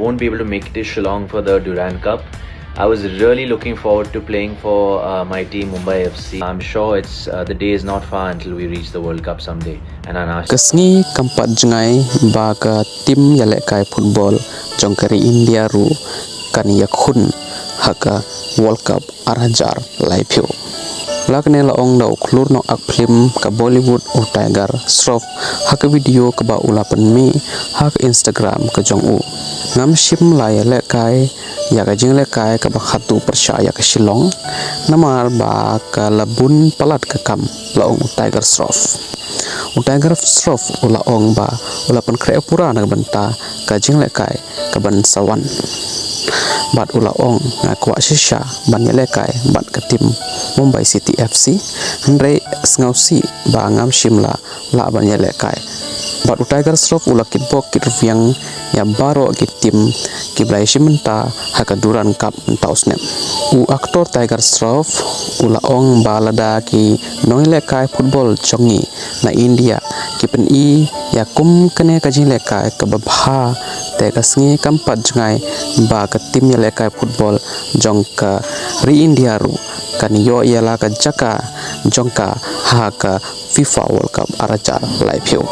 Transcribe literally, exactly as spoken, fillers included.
Won't be able to make it to Shillong for the Durand Cup. I was really looking forward to playing for uh, my team Mumbai F C. I'm sure it's uh, the day is not far until we reach the World Cup someday. And I'm Ka sngi kam pat jngai ba ka tim ïalehkai football jong ka ri India ruh kan ïakhun ha ka World Cup ar hajar laiphew. La kane la ong da u khlur nongak phlim ka Bollywood u Tiger Shroff ha ka video kaba u la pynmih ha ka Instagram ka jong u. Ngam shym la ïalehkai ïa ka jinglehkai kaba khadduh pyrshah ïa ka Shillong namar ba ka la bun palat ka kam, la ong u Tiger Shroff. U Tiger Shroff u la ong ba u la pynkhreh pura na ka bynta ka jinglehkai kaban sa wan. Bad u la ong, nga kwah shisha ban ïalehkai bad ka tim Mumbai City F C, hynrei sngewsih ba ngam shym la lah ban ïalehkai. Bad u Tiger Shroff u la kitbok kitrwiang ïa baroh ki tim kiba la ïashim bynta ha ka Durand Cup mynta u snem. U actor Tiger Shroff u la ong ba lada ki nongïalehkai football jong ngi na India ki pyni ïa kum kane ka jinglehkai kaba bha, te ka sngi kam pat jngai ba ka tim ïalehkai football jong ka ri India ruh kan ïoh ïa la ka jaka jong ka ha ka FIFA World Cup ar hajar laiphew.